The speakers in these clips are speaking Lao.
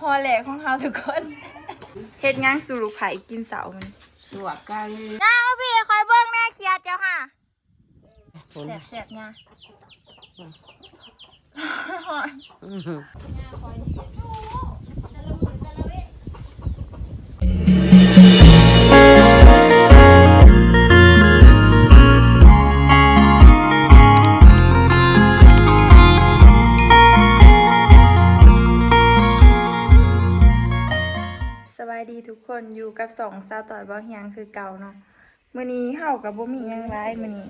ฮอดแรกของเฮาทุกคน เฮ็ดหยังสู่ลูกไผกินเช้ามื้อนี้ ซั่วไก่ นางเอาพี่ข่อยเบิ่งแหน่ เขียดเจ้าห่า แซ่บๆ ย่า สบายดีทุกคน อยู่กับช่องสาวต้อยเบาะเฮียงคือเก่าเนาะ มื้อนี้เฮาก็บ่มีหยังหลาย มื้อนี้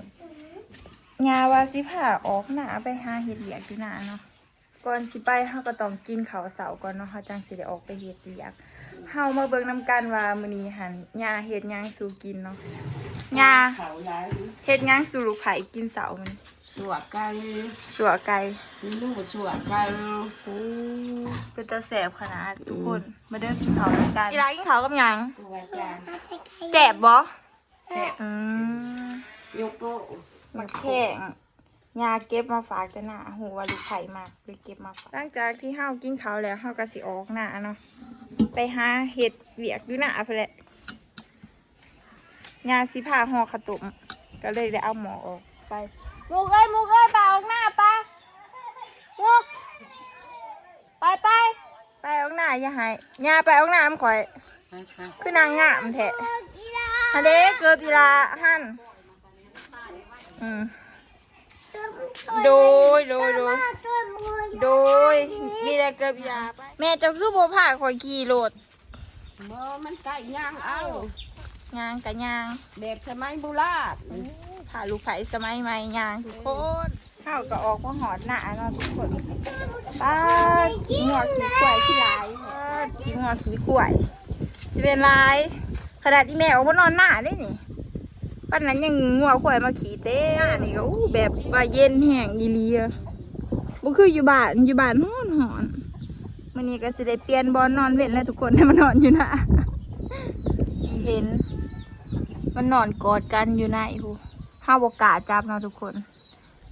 ย่าว่าสิพาออกนาไปหาเฮ็ดเวียกอยู่นาเนาะ ก่อนสิไปเฮาก็ต้องกินข้าวเช้าก่อนเนาะ เฮาจั่งสิได้ออกไปเฮ็ดเวียก เฮามาเบิ่งนำกันว่ามื้อนี้หั่นย่าเฮ็ดหยังสู่กินเนาะ ย่า ข้าวหลาย เฮ็ดหยังสู่ลูกไผกินเช้ามื้อนี้ ซั่วไก่ ซั่วไก่ เมนูซั่วไก่ โอ้ เป็นตาแซ่บขนาดทุกคน มาเด้อกินข้าวนำกัน อีหล่ากินข้าวกับหยัง ซั่วจ้า แซ่บบ่ แซ่บ อืม ยกโป้ หมากแข้ง ย่าเก็บมาฝากแต่นา ฮู้ว่าลูกไผมัก เลยเก็บมาฝาก หลังจากที่เฮากินข้าวแล้ว เฮาก็สิออกนาเนาะ ไปหาเฮ็ดเวียกอยู่นาพู้นแหละ ย่าสิพาห่อข้าวต้ม ก็เลยได้เอาหม้อออกไป มุกเอ้ย มุกเอ้ย ไปออกนาไป มุก ไป ไป ไปออกนา อย่าให้ ย่าไปออกนานำข่อย ไป ไป คือนางงามแท้ หั่นเด้ เกิบอีหล่าหั่น อืม โดย โดย โดย โดย นี่แหละเกิบอีหล่าไป แม่เจ้าคือบ่พาข่อยขี่รถ บ่ มันใกล้ ย่างเอา ย่างกะย่าง แบบสมัยโบราณ อืม พาลูกไผสมัยใหม่ย่างทุกคน เฮาก็ออกมาฮอดนาเนาะทุกคน ป๊าด ขี้งัวขี้ควายคือหลาย ป๊าด ขี้งัวขี้ควาย สิเป็นหลาย ขนาดอีแม่ออกมานอนนาเด้นี่ ปานนั้นยังงัวควายมาขี้เต็มนานี่ก็ อู้ แบบว่าเย็นแฮงอีหลีอะ บ่คืออยู่บ้าน อยู่บ้านฮ้อนๆ มื้อนี้ก็สิได้เปลี่ยนบ่อนนอนเว็นแล้วทุกคน ให้มานอนอยู่นา อีเห็น มันนอนกอดกันอยู่ในพู้น เฮาบ่กล้าจับเนาะทุกคน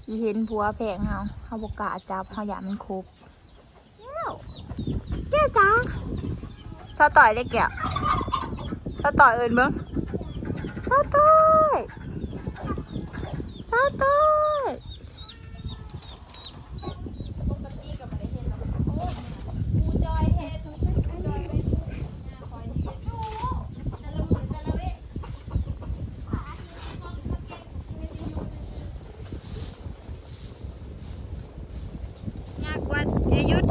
อีเห็นผัวแพงเฮา เฮาบ่กล้าจับ เฮาย้านมันขบ แก้ว แก้วจ๋า สาวต้อยเด้แก้ว สาวต้อยเอิ้นเบิ่ง สาวต้อย สาวต้อย ยากกว่า อย่าหยุด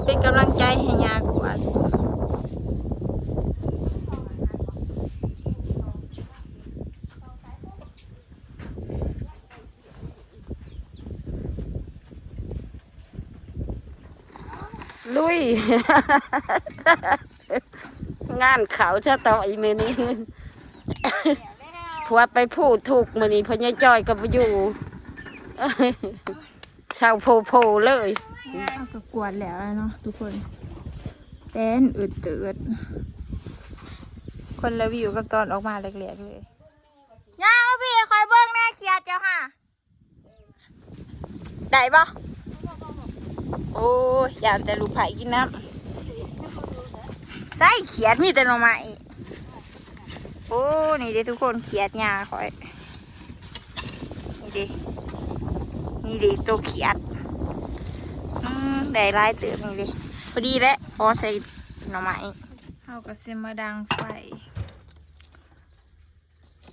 เป็นกำลังใจให้ยากกว่า ลุย งานเขาจะต่ออีเมนี้ ผัวไปพูดถูกมื้อนี้ พ่อใหญ่จ้อยก็บ่อยู่ เศร้าโพโพเลย เฮาก็กวาดแล้วเนาะทุกคน เป็นอึดเติด คนละวิวกับตอนออกมาแรกๆเลย ย่ามาพี่ คอยเบิ่งแหน่ เขียดเจ้าห่า ได้บ่ โอ้ย ย่านแต่ลูกไผกินน้ำ ใส่เขียด มีแต่หน่อไม้ โอ้ นี่เด้ทุกคน เขียดย่าข้อย นี่เด้ นี่เด้ โตเขียด อืม ได้หลายเติบ นี่เด้ พอดีแหละ พอใส่หน่อไม้ เฮาก็สิมาดังไฟ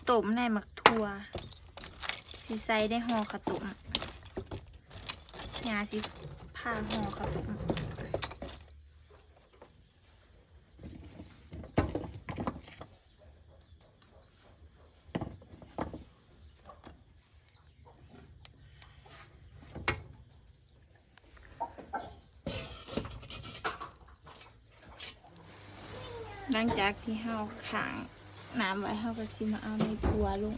ต้มในหมากถั่ว สิใส่ในห่อข้าวต้ม ย่าสิพาห่อข้าวต้ม หลังจากที่เฮาค้างน้ำไว้ เฮาก็สิมาเอาในถั่วลง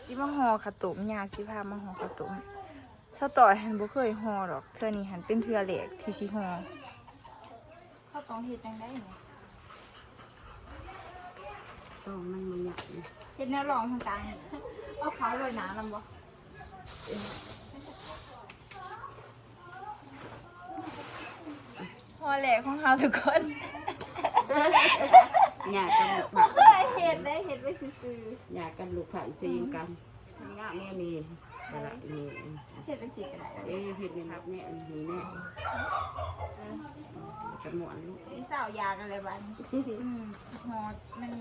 สิมาห่อข้าวต้ม ย่าสิพามาห่อข้าวต้ม สาวต้อยหั้นบ่เคยห่อดอก เทื่อนี้หั้นเป็นเทื่อแรกที่สิห่อ เขาต้องเฮ็ดจั่งใด๋นี่ ต้องมันบ่ยากนี่ เฮ็ดแนวรองทางกลาง ເອົາເຂົ້າໂລຍໜ້ານຳບໍ່? ຫໍ່ແຫຼກຂອງເຮົາທຸກຄົນ ຍາກັບລູກ ບໍ່ເຄີຍເຮັດເດ້ ເຮັດໄວ້ຊື່ໆ ຍາກັບລູກຄ້າຊີ້ກັນ ງາມແນວນີ້ ກະລະນີ້ ເຮັດຈັ່ງຊີ້ກະໄດ້ ເອີ ເຮັດແນວນີ້ແນວນີ້ແນວ ເອີ ກະມ່ວນລູກ ຊິເຊົາຢາກແລ້ວບາດນີ້ ອືມ ຫໍ່ມັນ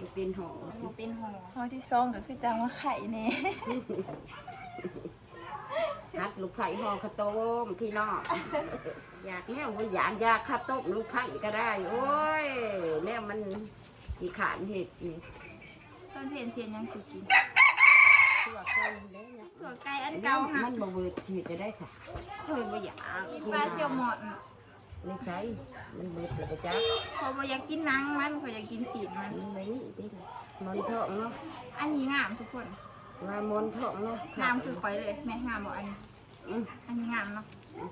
ບໍ່ເປັນຫໍ່ ມັນບໍ່ເປັນຫໍ່ ຫໍ່ທີສອງກະຄືຈັ່ງວ່າໄຄແນ່ ຫັດລູກໃພ້ຫໍ່ເຂົ້າຕົ້ມພີ່ນ້ອງ ຢາກແນວບໍ່ຢາກ ຢາກເຂົ້າຕົ້ມລູກໃພ້ກະໄດ້ ໂອ້ຍ ແນວມັນຂີ້ຄ້ານເຮັດນີ້ ຕອນເພັນຊິເຮັດຫຍັງສູ່ກິນ? ຂົ້ວໄກ່ເດ້ ຂົ້ວໄກ່ອັນເກົ່າຫັ້ນ ມັນບໍ່ເບີດຊິເຮັດຈັ່ງໃດຊະ? ຂ້ອຍບໍ່ຢາກ ກິນປາແຊວມອນ ໃນໃສ ມັນເບີດແລ້ວບໍ່ຈັກ ຂ້ອຍບໍ່ຢາກກິນໜັງມັນ ຂ້ອຍຢາກກິນຊີ້ນມັນ ມັນບໍ່ມີຕິ ໝອນທ້ອງເນາະ ອັນນີ້ງາມທຸກຄົນ ວ່າໝອນທ້ອງເນາະ ງາມຄືຂ້ອຍເລີຍ ແມ່ນງາມບໍ່ອັນນີ້? ອືມ ອັນນີ້ງາມເນາະ ອືມ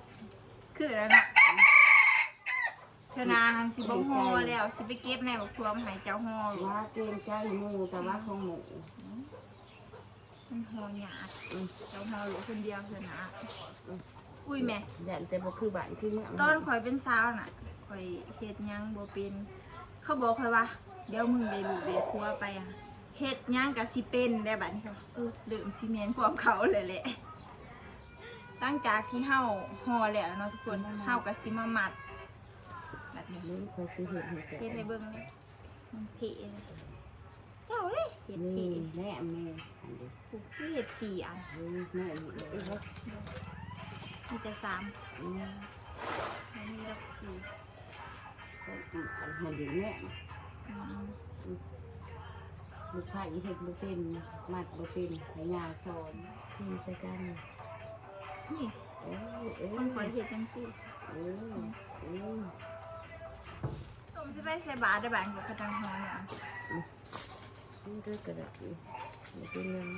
ຄືແລ້ວເນາະ ເທື່ອໜ້າຫັ້ນຊິບໍ່ຫໍ່ແລ້ວ ຊິໄປເກັບໃນບັກຖົ່ວມາໃຫ້ເຈົ້າຫໍ່ ວ່າເກງໃຈໝູ່ ແຕ່ວ່າຂອງໝູ່ ອືມ ມັນຫໍ່ຍາກ ອືມ ເຈົ້າຫໍ່ໂລດຄົນດຽວເທື່ອໜ້າ ອືມ ອຸ້ຍແມ່ ຢ້ານແຕ່ບໍ່ຄືບ້ານຄືເມືອງ ຕອນຂ້ອຍເປັນສາວນະ ຂ້ອຍເຮັດຫຍັງບໍ່ເປັນ ເຂົາບອກຂ້ອຍວ່າ ດຽວມຶງໄດ້ລູກໄດ້ຜົວໄປ ເຮັດຫຍັງກະຊິເປັນແດ່ບາດນີ້ ເອີ ເລີ່ມຊິແມ່ນຄວາມເຂົາແລ້ວແຫຼະ ຫຼັງຈາກທີ່ເຮົາຫໍ່ແລ້ວເນາະທຸກຄົນ ເຮົາກະຊິມາມັດ ແບບນີ້ ເບິ່ງ ຂ້ອຍຊິເຮັດໃຫ້ເຈົ້າ ເຮັດໃຫ້ເບິ່ງເດ້ ມັນເພເດ້ ເຈົ້າເດ້ເຮັດເພ ນີ້ແຫຼະແມ່ ອັນນີ້ ໂອ້ ຄືເຮັດສີ່ອັນ ເອີ ແມ່ນີ້ເອີ ມີແຕ່ສາມ ອືມ ບໍ່ມີດອກສີ່ ອັນຫັ້ນດີແມ່ ອືມ ອືມ ລູກຄ້າເຮັດບໍ່ເປັນ ມັດບໍ່ເປັນ ໃຫ້ຍ່າສອນ ທີ່ໃສ່ກັນ ນີ້ ເອີ ເອີ ຂອງຂ້ອຍເຮັດຈັ່ງຊີ້ ເອີ ອືມ ອືມ ຕົ້ມຊິໄປໃສ່ບາດໄດ້ບາດ ເຂົາຈັ່ງຫໍ່ເນາະ ອືມ ມັນກໍກະໄດ້ ບໍ່ເປັນຫຍັງ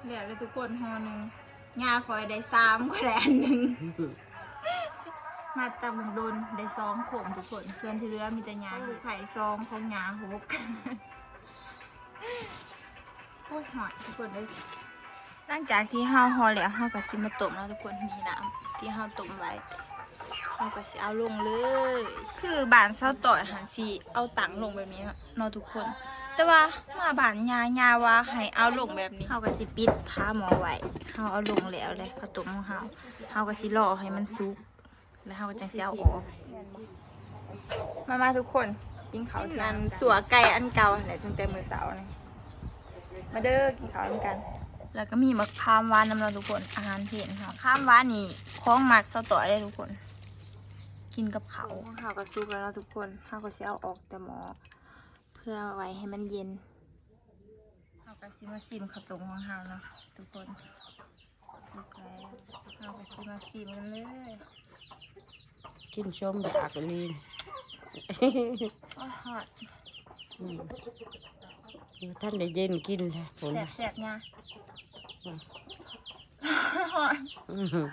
ແລ້ວເລີຍທຸກຄົນ ຫໍ່ໜຶ່ງ ຍ່າຂ້ອຍໄດ້ສາມ ຂ້ອຍໄດ້ອັນໜຶ່ງ ມາຕຳບັກດົນໄດ້ສອງໂຄມທຸກຄົນ ສ່ວນທີ່ເຫຼືອມີແຕ່ຍ່າ ໄຂ່ສອງຂອງຍ່າຫົກ ໂອ້ຍ ຮ້ອນທຸກຄົນເອີຍ ຫຼັງຈາກທີ່ເຮົາຫໍ່ແລ້ວ ເຮົາກະຊິມາຕົ້ມເນາະທຸກຄົນ ນີ້ນ້ຳທີ່ເຮົາຕົ້ມໄວ້ ເຮົາກະຊິເອົາລົງເລີຍ ຄືບ້ານສາວຕ້ອຍຫັ້ນຊິເອົາຕັ້ງລົງແບບນີ້ເນາະ ເນາະທຸກຄົນ ແຕ່ວ່າມາບ້ານຍ່າ ຍ່າວ່າໃຫ້ເອົາລົງແບບນີ້ ເຮົາກະຊິປິດຝາໝໍ້ໄວ້ ເຮົາເອົາລົງແລ້ວແຫຼະ ເຂົ້າຕົ້ມຂອງເຮົາ ເຮົາກະຊິລໍໃຫ້ມັນສຸກ ແລ້ວເຮົາກະຈັ່ງຊິເອົາອອກ ມາ ມາທຸກຄົນ ກິນເຂົ້າ ກິນອັນຊົ່ວໄກ່ອັນເກົ່າຫັ້ນແຫຼະ ຕັ້ງແຕ່ມື້ເຊົ້ານີ້ ມາເດີ ກິນເຂົ້ານຳກັນ ແລ້ວກະມີໝາກຂາມຫວານນຳເນາະທຸກຄົນ ອາຫານເພນເຮົາ ຂາມຫວານນີ້ຂອງມັກສາວຕ້ອຍເດ້ທຸກຄົນ ກິນກັບເຂົ້າ ຂອງເຮົາກະສຸກແລ້ວເນາະທຸກຄົນ ເຮົາກະຊິເອົາອອກແຕ່ໝໍ້ ເພື່ອໄວ້ໃຫ້ມັນເຢັນ ເຮົາກະຊິມາຊີມເຂົ້າຕົ້ມຂອງເຮົາເນາະທຸກຄົນ ສຸກແລ້ວ ເຮົາກະຊິມາຊີມກັນເລີຍ ກິນຊົມຢາກອີ່ຫຼີ ໂອ້ຍ ຮ້ອນ ອືມ ບໍ່ທັນໄດ້ເຢັນກິນແລ້ວ ແຊບໆ ຍ່າ ອືມ ຮ້ອນ ອືມ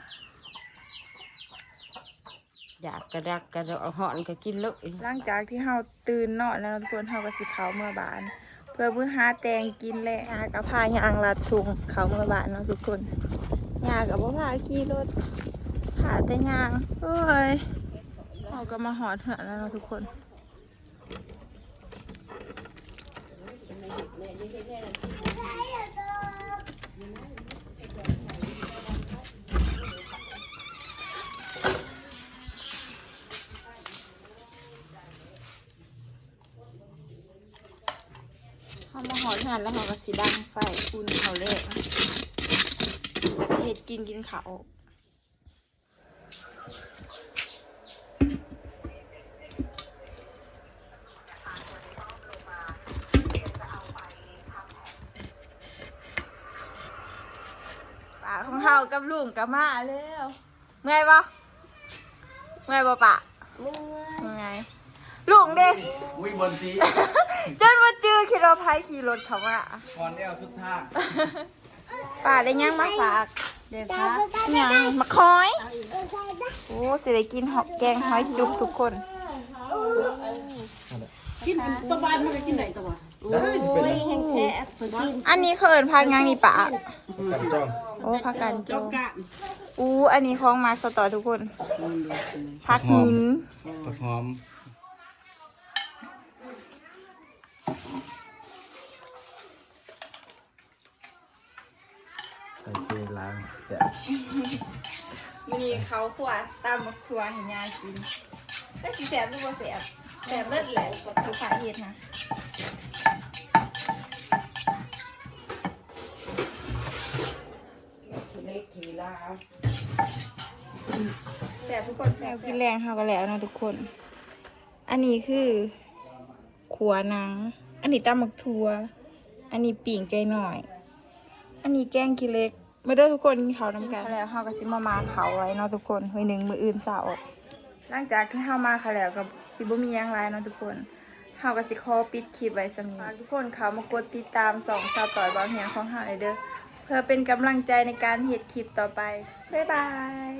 ຢາກກະດັກກະດໍ ຮ້ອນກະກິນໂລດ ຫຼັງຈາກທີ່ເຮົາຕື່ນນອນແລ້ວເນາະທຸກຄົນ ເຮົາກະຊິເຂົ້າເມືອບ້ານ ເພື່ອມື້ຫາແຕ່ງກິນແລງ ຍ່າກະພາຍ່າງລັດທົ່ງເຂົ້າເມືອບ້ານເນາະທຸກຄົນ ຍ່າກະບໍ່ພາຂີ່ລົດ ພາແຕ່ຍ່າງ ໂອ້ຍ ເຮົາກະມາຮອດເຮືອນແລ້ວເນາະທຸກຄົນ ເຮົາມາຮອດເຮືອນແລ້ວ ເຮົາກະຊິດັງໄຟ ອຸ່ນເຂົ້າແລງ ແລ້ວກະເຮັດກິນ ກິນເຂົ້າ. ປ້າຂອງເຮົາກັບລຸງກະມາແລ້ວ. ເມື່ອຍບໍ່? ເມື່ອຍບໍ່ປ້າ? ເມື່ອຍ. ເມື່ອຍ. ລຸງເດ? ອຸ້ຍ ບ່ອນຕີ ຈົນບໍ່ຈື່ ຄິດວ່າໃຜຂີ່ລົດເຂົ້າມາ. ກ່ອນແລ້ວສຸດທາງ. ໄປ ປ້າໄດ້ຫຍັງມາຝາກ? ເດ້ຄ່ະ ຫຍັງ? ໝາກຫອຍ. ໂອ້ ຊິໄດ້ກິນຫອຍ ແກງຫອຍຈຸກທຸກຄົນ. ກິນຕົວບານມັນກໍກິນໄດ້ຕົວະ. ໂອ້ຍ ແຮງແຊບ ເພິ່ນກິນ. ອັນນີ້ເຂົາເອີ້ນຜັກຫຍັງນີ້ປ້າ? ກັນຈ້ອງ. ໂອ້ ຜັກກັນຈ້ອງ. ອູ້ ອັນນີ້ຂອງໝາກສະຕໍທຸກຄົນ. ຜັກຫີນ ຜັກຫອມ. ໃສ່ເຊລາວແຊບ. ມື້ນີ້ເຂົ້າຄົວຕຳບັກຖົ່ວໃຫ້ຍາຍກິນ. ຈັກຊິແຊບຫຼືບໍ່ແຊບ? ແຊບເລີດແຫຼະ ຜູ້ຂ້າເຮັດນະ. ແຊບທຸກຄົນ ແຊບ. ກິນແລງເຮົາກໍແລ້ວເນາະທຸກຄົນ. ອັນນີ້ຄື ຂົ້ວໜັງ, ອັນນີ້ຕຳບັກຖົ່ວ, ອັນນີ້ປີ້ງໄກ່ນ້ອຍ, ອັນນີ້ແກງຂີ້ເຫຼັກ. ມາເດີທຸກຄົນ ກິນເຂົ້ານຳກັນ. ກິນເຂົ້າແລ້ວ ເຮົາກໍຊິມາໝ່າເຂົ້າໄວ້ເນາະທຸກຄົນ. ມື້ໜຶ່ງ ມື້ອື່ນເຊົ້າອອກ. ຫຼັງຈາກທີ່ເຮົາໝ່າເຂົ້າແລ້ວ ກໍຊິບໍ່ມີຫຍັງຫຼາຍເນາະທຸກຄົນ. ເຮົາກໍຊິຂໍປິດຄລິບໄວ້ສ່ຳນີ້. ຝາກທຸກຄົນເຂົ້າມາກົດຕິດຕາມຊ່ອງສາວຕ້ອຍເວົ້າຮຽງຂອງເຮົາແດ່ເດີ ເພື່ອເປັນກຳລັງໃຈໃນການເຮັດຄລິບຕໍ່ໄປ. ບາຍບາຍ.